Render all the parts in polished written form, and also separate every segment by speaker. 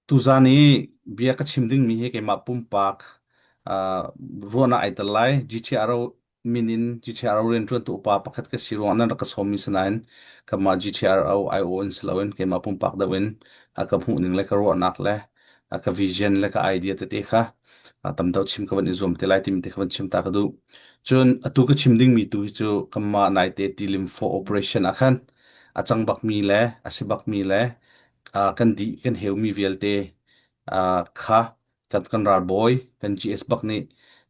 Speaker 1: Tuzaan i bia ka chim dingmi hi keimah pumpak ruahnak ai tel lai. GTRO min in GTRO rianṭuantu upa pakhat ka si ruangah nan rak ka sawmmi si nain kanmah GTRO IO in si loin keimah pumpak deuh in a ka hmuhning le ka ruahnak le a ka vision le ka idea tete kha tam deuh chim ka van i zuam te lai timi te kha van chim ta ka duh. Cun atu ka chim dingmi tu hi cu kanmah naite tilim for operation ah khan a cang bakmi le a si bakmi le kan dih kan heumi vialte kha kan ralbawi kan GS bak nih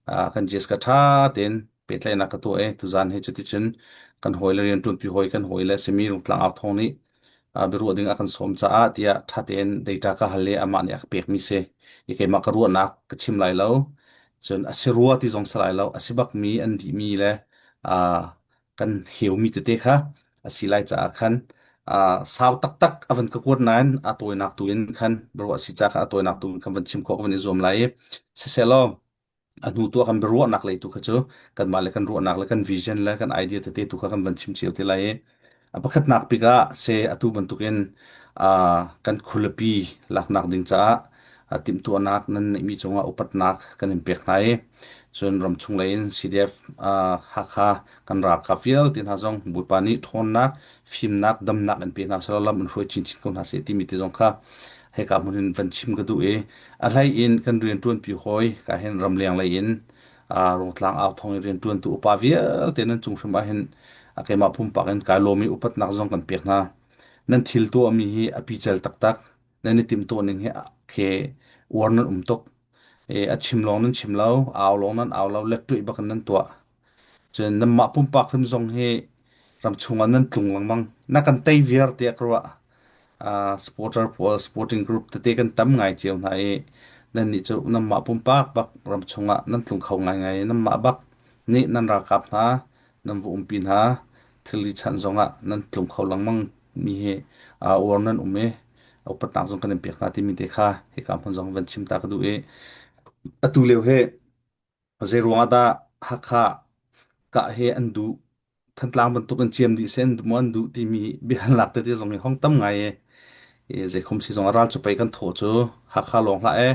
Speaker 1: kan GS ka ṭha tein pehtlaihnak ka tuah i tuzaan hi cuticun kan hawile rianṭuanpi hawi kan hawile simi Rungtlang Au Thawng nih biaruah ding a kan sawm caah tiah ṭha tein data ka hal i amah nih a ka pekmi si i keimah ka ruahnak ka chim lai lo cun a si rua ti zong si lai lo a si bakmi an dihmi le kan heumi tete kha a si lai caah khan sau taktak a van ka kuat nain a tawinak tu in khan biaruah si ca kha a tawinak tu in khan van chim khawh ka van i zuam lai i siselaw a hnu tu ah kan biaruahnak lei tu kha cu kanmah le kan ruahnak le kan vision le kan idea tete tu kha kan van chim cio te lai i a pakhatnak bik ah se atu bantukin kan khualipi laknak ding caah timhtuahnak nan neihmi cungah upatnak kan in pek hna i cun ramchung lei in CDF Hakha kan ralkap vialte hna zong Bawipa nih ṭhawnnak, fimnak, damnak in pe hna seh law lam in hruai chinchin ko hna seh timi te zong kha hika hmun in van chim ka duh i a hlei in kan rianṭuanpi hawi ka hin ramleng lei in Rungtlang au thawng in rianṭuantu upa vialte nan cung hrim ah hin keimah pumpak in kai lawm i upatnak zong kan pek hna. Nan thil tuahmi hi a pical taktak. Nan i timhtuah ning hi khi uar nan um tuk. A chim lawng nan chim lo, au lawng nan au lo, letṭuih bak in nan tuah. Cun nanmah pumpak hrim zong hi ramchung ah nan tlung lengmang. Na kan tei viar tiah ka ruah. Supporter pawl, supporting group tete kan tam ngai cio hna i nannih cu nanmah pumpak bak ramchung ah nan tlung kho ngaingai i nanmah bak nih nan ralkap hna nan va umpi hna. Thilri chanh zong ah nan tlung kho lengmang mi hi uar nan um i upatnak zong kan in pek hna timi te kha hika hmun zong van chim ta ka duh i atu lio hi Zeiruang ah dah Hakha kah hi an duh? Thantlang bantuk in ciam dih seh an maw an duh timi biahalnak tete zong hi hong tam ngai i i zeikhum si zong ah ral cu pei kan thawh cu Hakha lawng hlah ee.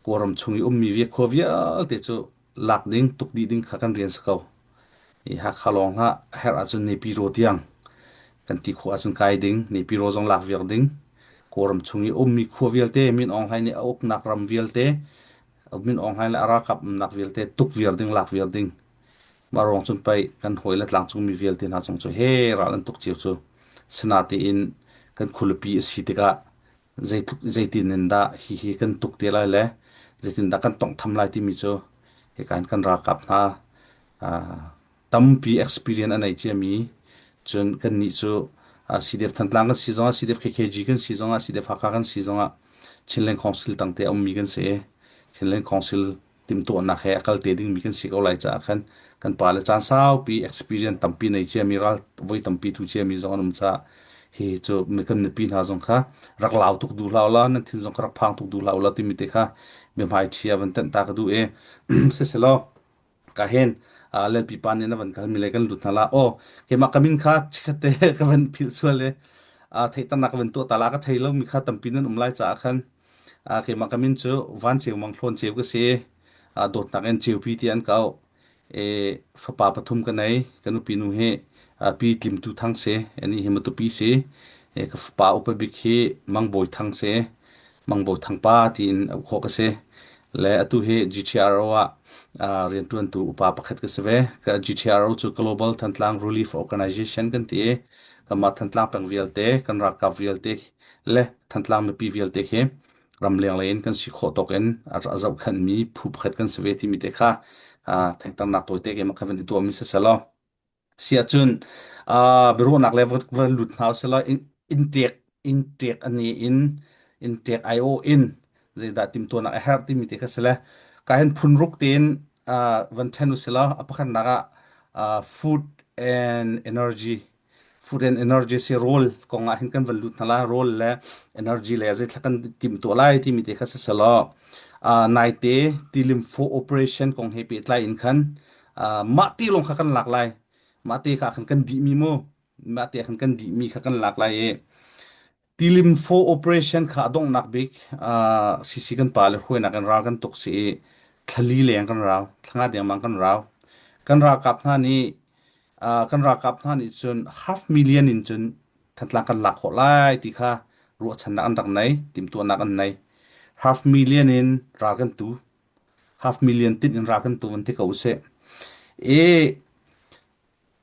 Speaker 1: Kawlram chung i ummi khua vialte cu lak ding, tuk dih ding kha kan rian si ko. I Hakha lawng hlah a herh ahcun Naypyidaw tiang kan ti khawh ahcun kai ding, Naypyidaw zong lak viar ding. Kawlram chung i ummi khua vialte Min Aung Hlaing nih a uknak ram vialte Min Aung Hlaing le a ralkap umnak vialte tuk viar ding lak viar ding mah ruang cun pei kan hawi le tlangcungmi vialte hna zong cu he ral an tuk cio cu sinatein kan khualipi a si tikah zeitluk zeitin in dah hi hi kan tuk te lai le zeitin dah kan tawnghtham lai timi cu hika hin kan ralkap hna tampi experience a nei ciami cun kannih cu CDF Thantlang kan si zongah CDF KKG kan si zongah CDF Hakha kan si zongah Chinland Council tangte a ummi kan si i Chinland Council timhtuahnak he a kal te dingmi kan si ko lai caah khan kan pa le caan saupi experience tampi nei ciami ral voi tampi thu ciami zong an um caah hi cu kan mipi hna zong kha rak lau tuk duh hlah la nan thin zong kha rak phang tuk duh hlah la timi te kha biahmai ṭhia van tenh ta ka duh i siselaw Ka hen Lalpi pa nih na van kal mi le kan lut hna la. Aw, keimah ka min kha chikkhatte ka van philh sual i theihternak ka van tuah ta la ka thei lo mi kha tampi nan um lai caah khan keimah ka min cu Van Ceu Mang Hlawn Ceu ka si. Dawtnak in Ceupi ti an ka auh. E, fapa pathum ka nei. Ka nupi nu hi Pi Tlim Tu Thang si. Ani hi Matupi si. E, ka fapa upa bik hi Mang Bawi Thang si. Mangbo Thangpa tiin auh khawh ka si. Le atu hi GTRO ah rianṭuantu upa pakhat ka si ve. Ka GTRO cu Global Thantlang Relief Organization kan ti i kanmah Thantlang peng vialte, kan ralkap vialte le Thantlang mipi vialte khi ramleng lei in kan si khawh tawk in a zohkhenhmi phu pakhat kan si ve timi te kha thengternak tawite keimah kha van i tuahmi siselaw Si ahcun biaruahnak le va lut hna usih inntek inntek an i in inntek aiawh in zeidah timhtuahnak a herh timi te kha si le ka hin phun ruk tein van ṭhen usih law a pakhatnak ah food and energy food and energy si rawl kong ah hin kan van lut hna la rawl le energy le zeithla kan timhtuah lai timi te kha si selaw naite tilim for operation kong he pehtlai in khan mah ti lawng kha kan lak lai mah te kha khan kan dihmi mu mah te khan kan dihmi kha kan lak lai i Tilim fawh operation kha a donghnak bik CC kan pa le hruainak in ral kan tuk si i thlali leng kan rau, thlanga dengmang kan rau. Kan ralkap hna nih kan ralkap hna nih cun half million in cun Thantlang kan lak khawh lai ti kha ruahchannak an rak nei, timhtuahnak an nei. Half million in ral kan tu. Half million tin in ral kan tu an ti ko usih. I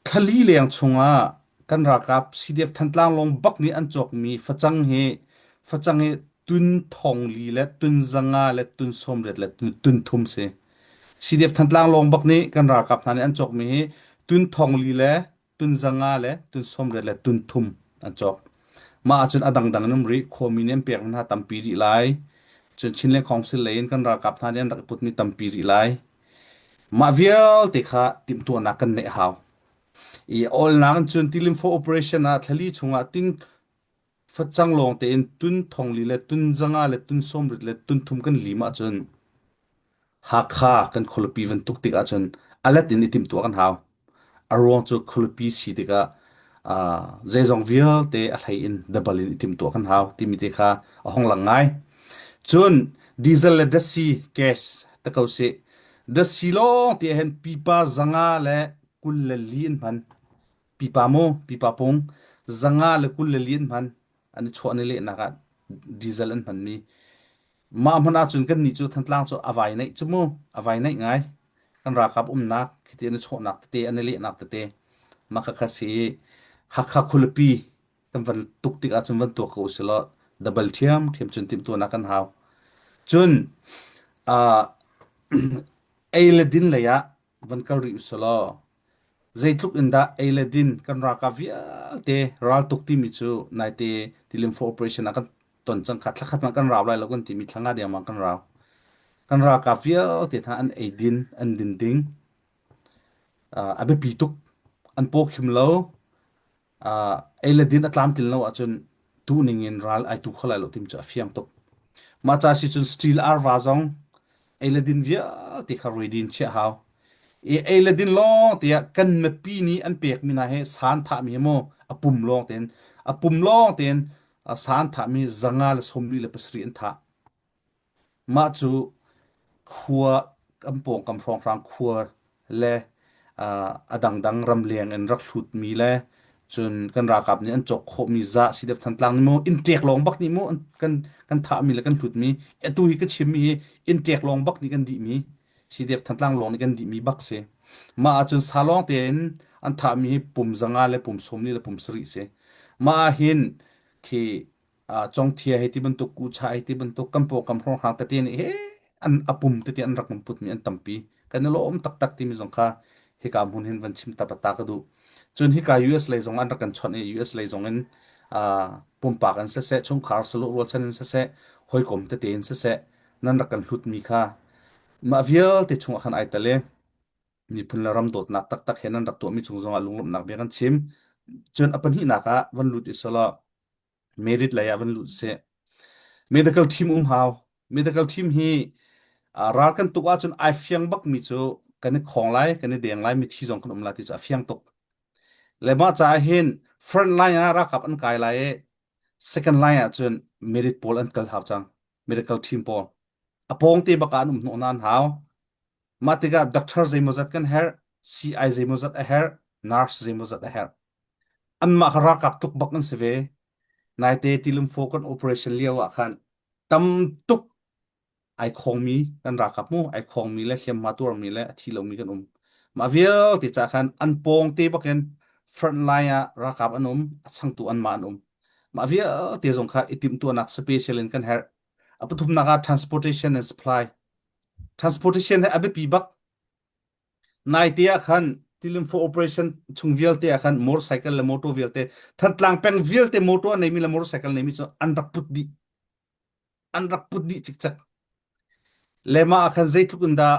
Speaker 1: Thlali leng chungah kan ralkap CDF Thantlang lawng bak nih an cawkmi facang hi facang hi tun thong li le tun zanga le tun sawmriat le tun thum si. CDF Thantlang lawng bak nih kan ralkap hna nih an cawkmi hi tun thong li le tun zanga le tun sawmriat le tun thum an cawk. Mah ahcun a dangdang in um rih. Khuami nih an pek hna tampi rih lai. Cun Chinland Council lei in kan ralkap hna nih an rak i putmi tampi rih lai. Mah vialte kha timhtuahnak kan neih a hau. I awlnak in cun tilim for operation ah thlali chungah ting facang lawng tein tun thongli le tun zanga le tun sawmrit le tun thum kan lim ahcun Hakha kan khualipi van tuk tik ahcun alet in i timhtuah kan hau. A ruang cu khualipi si tikah zeizong vialte a hlei in double in i timhtuah kan hau timi te kha a hong lang ngai. Cun diesel le datsi gas ta ko sih. Datsi lawng ti ahhin pipa zanga le 24 an hman. Pipa mu, pipa pung zanga le 24 an hman. An i chuah ni lehnak ah diesel an hmanmi. Mah hmun ahcun kannih cu Thantlang cu a vai neih cu mu, a vai neih ngai. Kan ralkap umnak, khiti an i chawhnak tete, an i lehnak tete, mah khakha si i Hakha khualipi kan van tuk tik ahcun van tuak ko usih law double ṭhiamṭhiam cun timhtuahnak kan hau. Cun uh, ei le din lei ah van kal rih usih law zeitluk in dah ei le din kan ralkap vialte raltuk timi cu naite tilim for operation ah kan ton cang kha thlakhat hmanh kan rau lai lo kan timi thlanga dengmang kan rau. Kan ralkap vialte hna an ei din an din ding a biapi tuk. An paw khim lo. Ei le din a tlamtlin lo ahcun tuning in ral ai tu kho lai lo timi cu a fiang tuk. Mah ca si cun steel arva zong ei le din vialte kha ready in chiah hau. I ei le din lawng tiah kan mipi nih an pekmi hna hi san thahmi hi mu a pum lawng tein a pum lawng tein san thahmi 147 an thah. Mah cu khua kan pawngkam hrawnghrang khua le a dangdang ramleng in rak hlutmi le cun kan ralkap nih an cawk khawhmi zah CDF Thantlang nih mu inntek lawng bak nih mu kan kan thahmi le kan hlutmi atu hi ka chimmi hi inntek lawng bak nih kan dihmi CDF Thantlang lawng nih kan dihmi bak si. Mah ahcun sa lawng tein an thahmi hi pum zanga le pum sawmli le pum sarih si. Mah ahhin khi congthia hei ti bantuk kucha hei ti bantuk kan pawngkam hrawnghrang tete nih he an a pum tete an rak putmi an tampi kan i lawm taktak timi zong kha hika hmun hin van chim ta ta ka duh cun hika US lei zong an rak kan chawnh i US lei zong in pumpak in siseh chungkhar salu rualchan in siseh hawikom tete in siseh nan rak kan hlutmi kha mah vialte chungah khan ai tel i miphun le ram dawtnak taktak he nan rak tuahmi chung zongah lunglawmhnak bia kan chim cun a pahnihnak ah van lut i selaw merit lei ah van lut seh. Medical team um hau. Medical team hi ral kan tuk ahcun ai fiang bakmi cu kan i khong lai, kan i deng lai, mithi zong kan um lai ti cu a fiang tuk. Le mah caah hin front line ah ralkap an kai lai i second line ah cun merit pawl an kal hau cang. Medical team pawl. A pawng te bak ah an um hnawh na an hau. Mah tikah doctor zeimawzat kan herh, CI zeimawzat a herh, nurse zeimawzat a herh. Anmah kha ralkap tuk bak an si ve. Naite tilumfo kan operation lio ah khan tam tuk ai khongmi kan ralkap mu ai khongmi le hliamhma tuarmi le a thi lomi kan um. Mah vialte ca khan an pawng te bakin front line ah ralkap an um, a changtu anmah an um. Mah vialte zong kha i timhtuahnak special in kan herh. A pathumnak ah transportation and supply. Transportation hi a biapi bak. Naite ah khan Tilim for operation chung vialte ah khan motorcycle le motor vialte Thantlang peng vialte motor a neimi le motorcycle neimi cu an rak put dih. An rak put dih cikcek. Le mah ah khan zeitluk in dah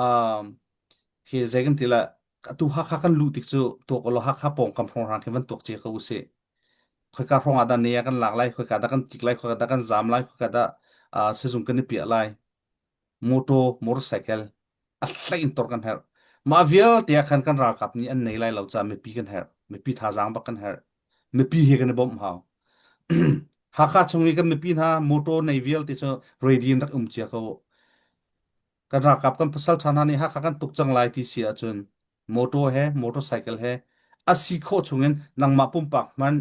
Speaker 1: um, khi zei kan ti la atu Hakha kan luh tik cu tuak ulaw Hakha pawngkam hrawnghrang khi van tuak cia ko usih. Khoika hrawng ah dah ne ah kan lak lai, khoika dah kan tik lai, khoika dah kan zaam lai, khoika dah uh, sizung kan i piah lai. Motor, motorcycle a hlei in tor kan herh. Mah vialte ah khan kan ralkap nih an nei lai lo caah mipi kan herh. Mipi thazaang bak kan herh. Mipi he kan i bawmh hau. Hakha chung i kan mipi hna motor nei vialte cu ready in rak um cia ko. Kan ralkap kan pasal ṭha hna nih Hakha kan tuk cang lai ti si ahcun motor he motorcycle he a si khawh chungin nangmah pumpak hmanh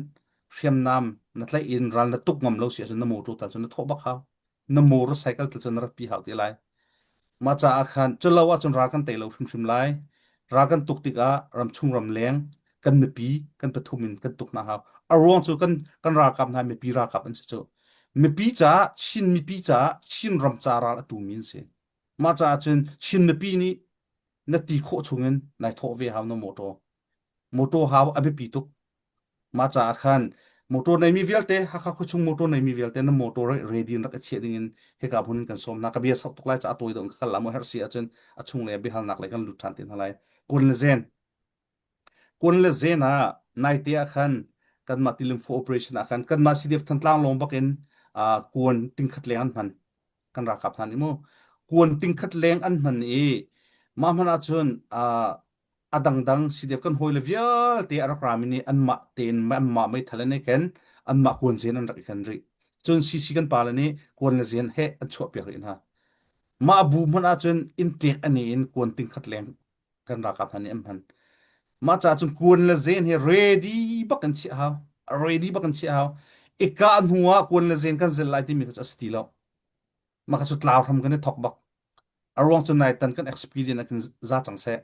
Speaker 1: hriamnam na tlaih in ral na tuk ngam lo si ahcun na motor tal cu na thawh bak hau. Na motorcycle tal cu na rat pi hau te lai. Mah caah khan culo ahcun ral kan tei lo hrimhrim lai. Ral kan tuk tikah ramchung ramleng kan mipi kan pathum in kan tuk hna hau. A ruang cu kan ralkap hna mipi ralkap an si cu. Mipi caah Chin mipi caah Chin ram ca ral a tumi an si. Mah caah cun Chin mipi nih na ti khawh chungin nai thawh ve hau na motor. Motor hau a biapi tuk. Mah caah khan motor neimi vialte Hakha khuachung motor neimi vialte na motor ready in rak i chiah dingin hika hmun in kan sawm hna. Ka bia sok tuk lai caah tawi deuh in ka kal la mu herh si ahcun a chung le biahalnak lei kan lut ṭhan te hna lai. Kun le zen. Kun le zen ah naite ah khan kanmah tilim for operation ah khan kanmah CDF Thantlang lawng bak in kuan tingkhat leng an hman. Kan ralkap hna nih mu kuan tingkhat leng an hman i mah hman ahcun a dangdang CDF kan hawile vialte a rak rami nih anmah tein anmah meithal an i ken anmah kuan zen an rak i ken rih cun CC kan pale nih kuan le zen he an chuahpiak rih hna mah bu hmanh ahcun inn ṭek ani in kuan tingkhat leng kan ralkap hna nih an hman mah caah cun kuan le zen hi ready bak kan chiah hau ready bak kan chiah hau i kah hnu ah kuan le zen kan zel lai timi kha cu a si ti lo mah kha cu tlau hram kan i thok bak A ruang cu nai tan kan experience ah khin za cang seh.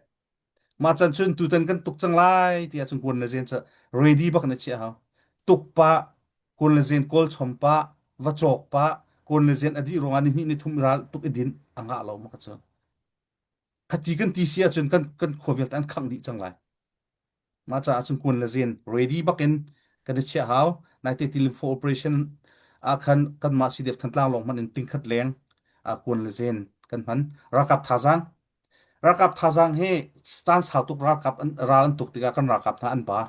Speaker 1: Mah can cun tutan kan tuk cang lai ti ahcun kuan le zen cu ready bak na chiah hau. Tuk pah, kuan le zen kawl chom pah, va cawk pah, kuan le zen a dih ruangah ni hnih ni thum ral tuk i din a ngah lo ma ka cu. Khati kan ti si ahcun kan khua vialte an khangh dih cang lai. Mah caah cun kuan le zin ready bakin kan i chiah hau. Naite tilim for operation ah khan kanmah CDF Thantlang lawng hmanh in tingkhat leng kuan le zen kan hman. Ralkap thazaang Ralkap thazaang hi caan sau tuk ralkap an, ral an tuk tikah kan ralkap hna an ba.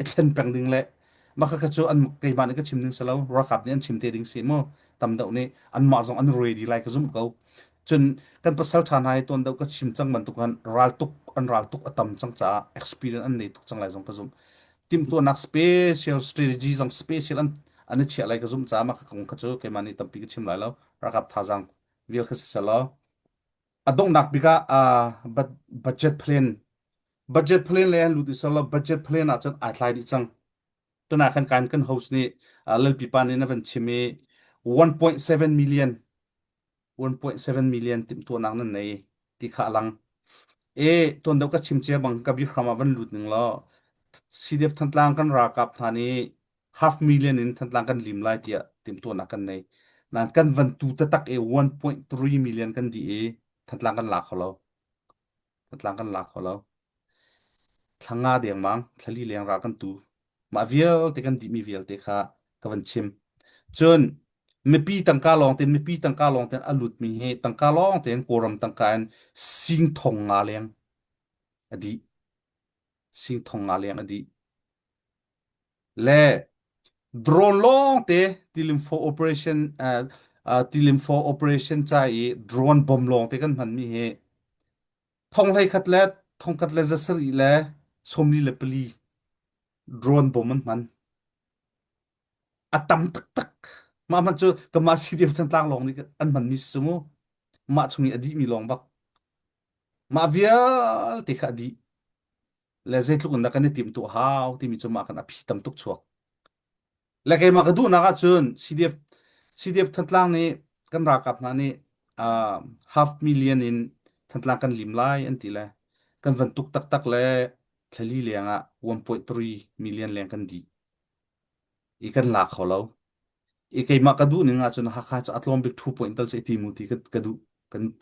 Speaker 1: I thlen peng ding le mah kha cu an keimah nih ka chim ding si lo ralkap nih an chim te ding si mu tam deuh nih anmah zong an ready lai ka zumh ko. Cun kan pasal ṭha hna hi tuan deuh ka chim cang bantuk khan raltuk an raltuk a tam cang caah experience an nei tuk cang lai zong ka zumh. Timhtuahnak special strategy zong special an i chiah lai ka zumh caah mah kha kong kha cu keimah nih tampi ka chim lai lo. Ralkap thazaang vial kha si selaw. A donghnak bik ah budget plan budget plan le an lut i selaw budget plan ah cun ai tlai dih cang. Tuna khan kan kan host nih Lalpi pa nih na van chim i 1.7 million 1.7 million timhtuahnak nan nei ti kha a lang. E tuan deuh ka chim cia bang ka bihram ah van lut ning law CDF Thantlang kan ralkap hna nih half million in Thantlang kan lim lai tiah timhtuahnak kan nei. Nan kan van tu taktak e 1.3 million kan dih i Thantlang kan la kho lo. Thantlang kan la kho lo. Thla nga dengmang, thla li leng ral kan tu. Mah vialte kan dihmi vialte kha ka van chim. Cun mipi tangka lawng tein mipi tangka lawng tein a lutmi hi tangka lawng tein Kawlram tangka in sing thong nga leng a dih. Sing thong nga leng a dih. Le drone lawng te tilim for operation tilim for operation ca i drone bomb lawng te kan hmanmi hi Thong 11 le 1,174 le 44 drone bom an hman. A tam taktak. Mah hmanh cu kanmah CDF Thantlang lawng nih an hmanmi si mu. Mah chung i a dihmi lawng bak. Mah vialte kha a dih. Le zeitluk in dah kan i timhtuah hau timi cu mah kan a phi tam tuk chuak. Le keimah ka duhnak ahcun CDF Thantlang nih kan ralkap hna nih uh, half million in Thantlang kan lim lai an ti le kan van tuk taktak le thlali leng ah 1.3 million leng kan dih i kan la kho lo. I keimah ka duh ning ahcun Hakha cu a tlawm bik 2 point tal cu i tim u ti ka duh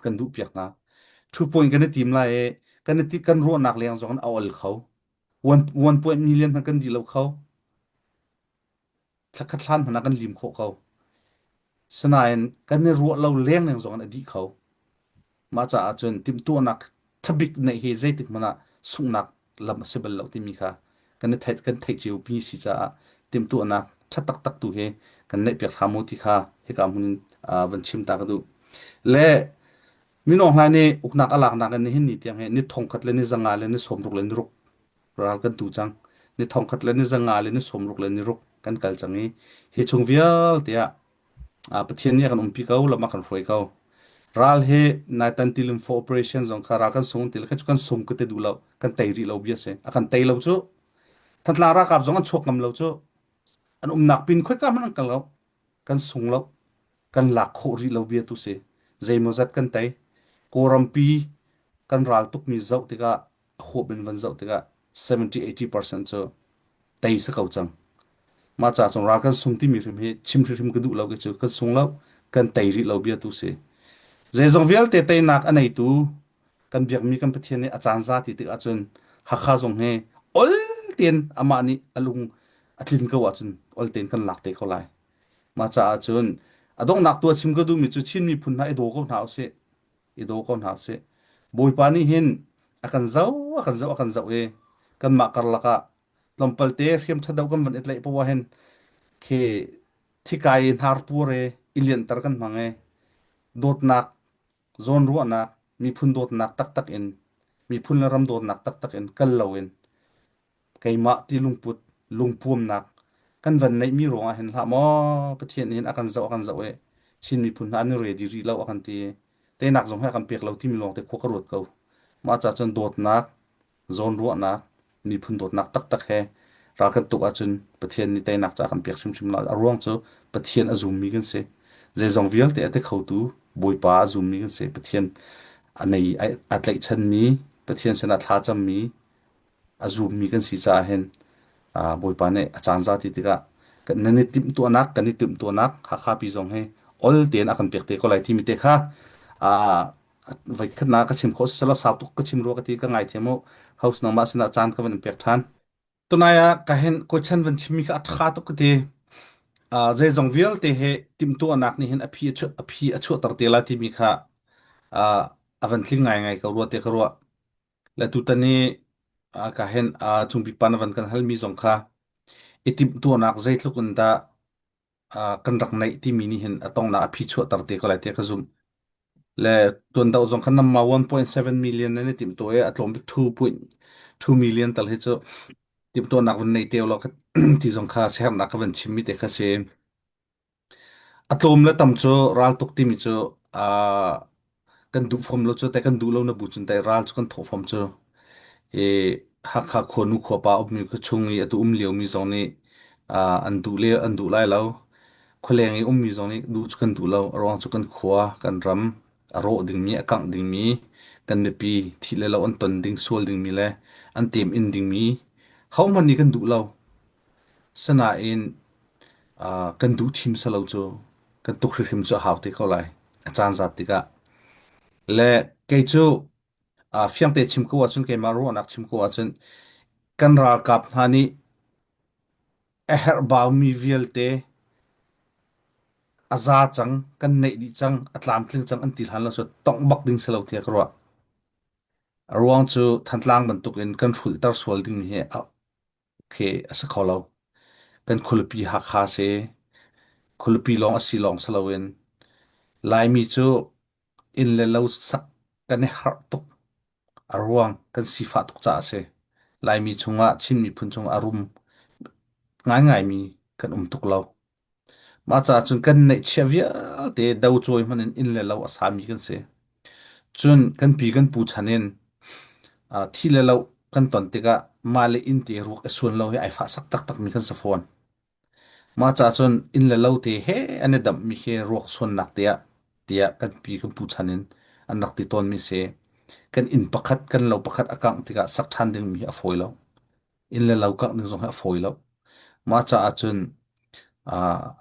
Speaker 1: kan duh piak hna. 2 point kan i tim lai i kan i ti kan ruahnak leng zong in a ol kho. One point million hmanh kan dih lo kho. Thlakhat hlan hmanh ah kan lim khawh ko. Sinain kan i ruah lo lengmang zong in a dih kho. Mah caah cun timhtuahnak ṭhabik neih hi zeitik hmanh ah sunghnak lam a si bal lo timi kha kan i theih kan theih cio mi si caah timhtuahnak ṭha taktak tu hi kan neihpiak hram u ti kha hika hmun in van chim ta ka duh. Le Min Aung Hlaing nih uknak a laknak in nihin ni tiang hi ni 1000 le ni 500 le ni 66 le ni ruk ral kan tu cang. Ni 1000 le ni 500 le ni 66 le ni ruk. Kan kal cang i hi chung vialte ah Pathian nih a kan umpi ko, lam a kan hruai ko. Ral hi naitan tilim for operation zong kha ral kan sung ti le kha cu kan sung ka ti duh lo. Kan tei rih lo bia si. A kan tei lo cu. Thantlang ralkap zong an chuak ngam lo cu. An umnak pin khoika hmanh an kal lo. Kan sung lo. Kan lak khawh rih lo bia tu si. Zeimawzat kan tei. Kawlrampi kan ral tukmi zoh tikah a huap in van zoh tikah 70-80% cu tei si ko cang. Mah ca cung ral kan sung timi hrim hi chim hrimhrim ka duh lo ke cu kan sung lo kan tei rih lo bia tu si. Zeizong vialte teinak a neitu kan biakmi kan Pathian nih a caan za ti tik ahcun Hakha zong hi ol tein amah nih a lung a tlin ko ahcun ol tein kan lak te ko lai. Mah caah cun a donghnak tu a chim ka duhmi cu Chin miphun hna i daw ko hna usih. I daw ko hna usih. Bawipa nih hin a kan zoh, a kan zoh, a kan zoh i kanmah karlak ah tlawmpal te hriam ṭhado kan van i tlaih poah ah hin khi thikai i hnarpur i i lianhter kan hmang i dawtnak, zawnruahnak, miphun dawtnak taktak in miphun le ram dawtnak taktak in kal loin keimah ti lungput lungpuamnak kan van neihmi ruangah hin hlah maw Pathian nih hin a kan zoh a kan zoh i Chin miphun hna an i ready rih lo a kan ti teinak zong hi a kan pek lo timi lawng te khua ka ruat ko. Mah ca cun dawtnak zawnruahnak miphun dawtnak taktak he ral kan tuk ahcun Pathian nih teinak ca kan pek hrimhrim lai. A ruang cu Pathian a zummi kan si. Zeizong vialte a ti khotu Bawipa a zummi kan si. Pathian a nei a tlaihchanmi Pathian sinah thla cammi a zummi kan si caah hin Bawipa nih a caan za ti tikah nan i timhtuahnak kan i timhtuahnak Hakha pi zong hi ol tein a kan pek te ko lai timi te kha voikhatnak ka chim khawh siselaw sau tuk ka chim rua ka ti ka ngaithiam u host nangmah sinah caan ka van in pek ṭhan. Tunai ah ka hin question van chimmi kha a ṭha tuk ka ti. Zeizong vialte he timhtuahnak nih hin a phi a chuahter te lai timi kha a van tling ngaingai ko rua te ka ruah. Le tutan i ka hen cungbik pa na van kan halmi zong kha i timhtuahnak zeitluk in dah kan rak neih timi nih hin a tongnak a phi chuahter te ko lai tiah ka zumh. Le tuan deuh zong khan namma 1.7 million nan i timhtuah i a tlawm bik 2.2 million tal hi cu timhtuahnak van nei te law ti zong kha siaherhnak ka van chimmi te kha si. A tlawm le tam cu raltuk timi cu kan duh fom lo cu te kan duh lo na bu cun te ral cu kan thawh fom cu. I Hakha khuanu khuapa ummi khuachung i atu um liomi zong nih an duh le an duh lai lo. Khualeng i ummi zong nih duh cu kan duh lo. A ruang cu kan khua, kan ram a rawh dingmi, a kangh dingmi, kan mipi thih le lo an ton ding, sual dingmi le an tem in dingmi hohmanh nih kan duh lo. Sinain kan duh thim salo cu kan tuk hrimhrim cu a hau te ko lai. A caan zat tikah. Le kei cu fiangte chim ko ahcun keimah ruahnak chim ko ahcun kan ralkap hna nih a herhbaumi vialte a za cang, kan neih dih cang, a tlamtling cang an ti hlan lo cu tongh bak ding si lo tiah ka ruah. A ruang cu Thantlang bantukin kan hrulhter sual dingmi hi khi a si kho lo. Kan khualipi Hakha si, khualipi lawng a si lawng si loin Laimi cu inn le lo sak kan i harh tuk. A ruang kan sifah tuk caah a si. Laimi chungah Chin miphun chungah a rum ngaingaimi kan um tuk lo. Mah caah cun kan neihchiah vialte docawi hmanh in inn le lo a sami kan si. Cun kan pi kan pu chan in thi le lo kan ton tikah mah le inn te ruak i suan lo hi ai fahsak taktakmi kan si fawn. Mah caah cun inn le lo te he an i damhmi khi ruak suannak te ah tiah kan pi kan pu chan in an rak ti tawnmi si. Kan inn pakhat kan lo pakhat a kangh tikah sak ṭhan dingmi hi a fawi lo. Inn le lo kangh ding zong hi a fawi lo. Mah caah cun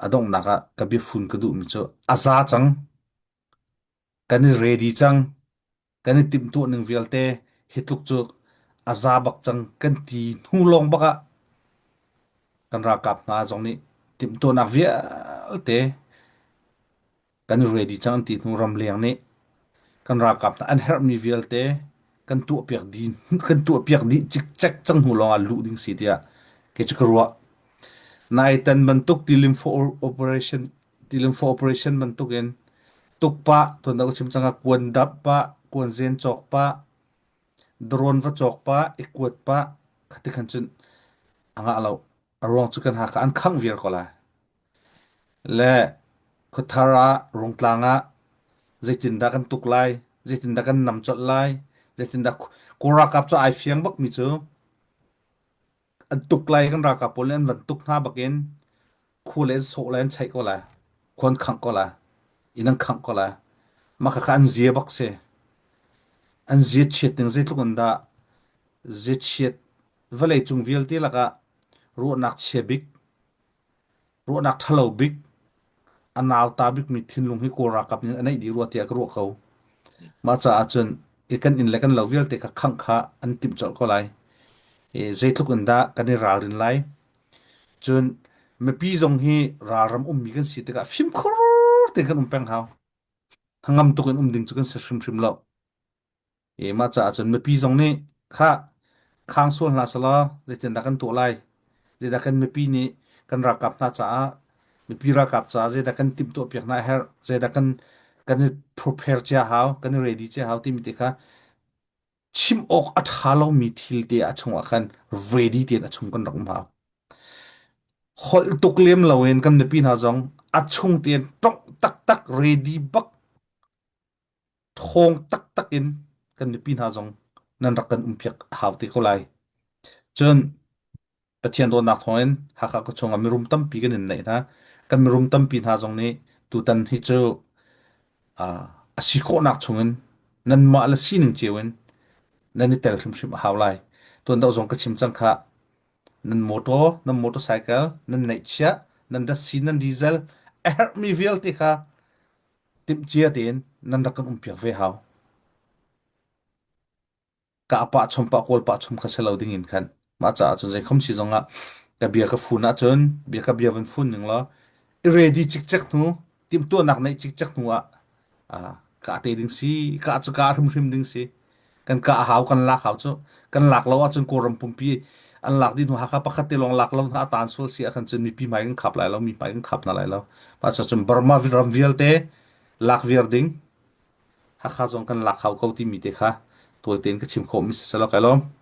Speaker 1: a donghnak ah ka biafun ka duhmi cu a za cang. Kan i ready cang. Kan i timhtuah ning vialte hi tluk cu a za bak cang kan ti hnu lawng bak ah kan ralkap hna zong nih timhtuahnak vialte kan i ready cang an ti hnu ramleng nih kan ralkap hna an herhmi vialte kan tuahpiak dih kan tuahpiak dih cikcek cang hnu lawng ah luh ding si tiah kei cu ka ruah. Naitan bantuk tilim for operation tilim for operation bantuk in tukpah tuan ka chim cang ah kuan dap pah kuan zen cawk pah drone va cawk pah i kuat pah khati khan cun a ngah lo. A ruang cu kan Hakha an khangh viar ko lai. Le Khuathar ah Rungtlang ah zeitindah kan tuk lai, zeitindah kan nam colh lai, zeitindah Kawl ralkap cu ai fiang bakmi cu an tuk lai kan ralkap pawl nih an van tuk hna bakin khu le an sawh lai an cheih ko lai, khua an khangh ko lai, inn an khangh ko lai. Mah khakha an zia bak si. An zia chiat ning zeitluk in dah zia chiat vawlei cung vialte lakah ruahnak chia bik Ruahnak ṭhalo bik, a nauta bikmi thinlung hi Kawl ralkap nih a neih dih rua tiah ka ruah ko. Mah caah cun i kan inn le kan lo vialte kha khangh kha an timh colh ko lai. I zeitluk in dah kan i ralrin lai. Cun mipi zong hi ralram ummi kan si tikah fimkhur tein kan um peng hau. Hnangam tuk in um ding cu kan si hrimhrim lo. I mah caah cun mipi zong nih khah khang sual hna selaw zeitindah kan tuah lai? Zeidah kan mipi nih kan ralkap hna caah mipi ralkap caah zeidah kan timhtuah piak hna a herh? Zeidah kan kan i prepare cia hau, kan i ready cia hau timi te kha chim awk a ṭha lomi thil te a chungah khan ready tein a chung kan rak um hau. Holh tuk lem loin kan mipi hna zong a chung tein tongh taktak ready bak ṭhawng taktak in kan mipi hna zong nan rak kan umpiak a hau te ko lai. Cun Pathian dawtnak thawngin Hakha khuachung ah mirum tampi kan in neih hna. Kan mirum tampi hna zong nih tutan hi cu a si khawhnak chungin nanmah le sining cio in nan i tel hrimhrim a hau lai. Tuan deuh zong ka chim cang khah. Nan motor, nan motorcycle, nan neihchiah, nan datsi, nan diesel, a herhmi vialte kha timhcia tein nan rak kan umpiak ve hau. Ka pah chom pah kawl pah chom kha si lo ding in khan mah caah cun zeikhom si zongah ka bia ka fun ahcun bia ka bia van fun ning law i ready cikcek hnu timhtuahnak neih cikcek hnu ah ka te ding si ka cu ka hrimhrim ding si kan ka hau kan lak hau cu kan lak lo ahcun Kawlram pumpi an lak dih hnu Hakha pakhat te lawng lak lo hna atan sual si ahkhan cun mipi hmai kan khap lai lo mi hmai kan khap hna lai lo mah cun Burma ram vialte lak viar ding Hakha zong kan lak hau ko timi te kha tawi tein ka chim khawh mi si selaw kai lawm.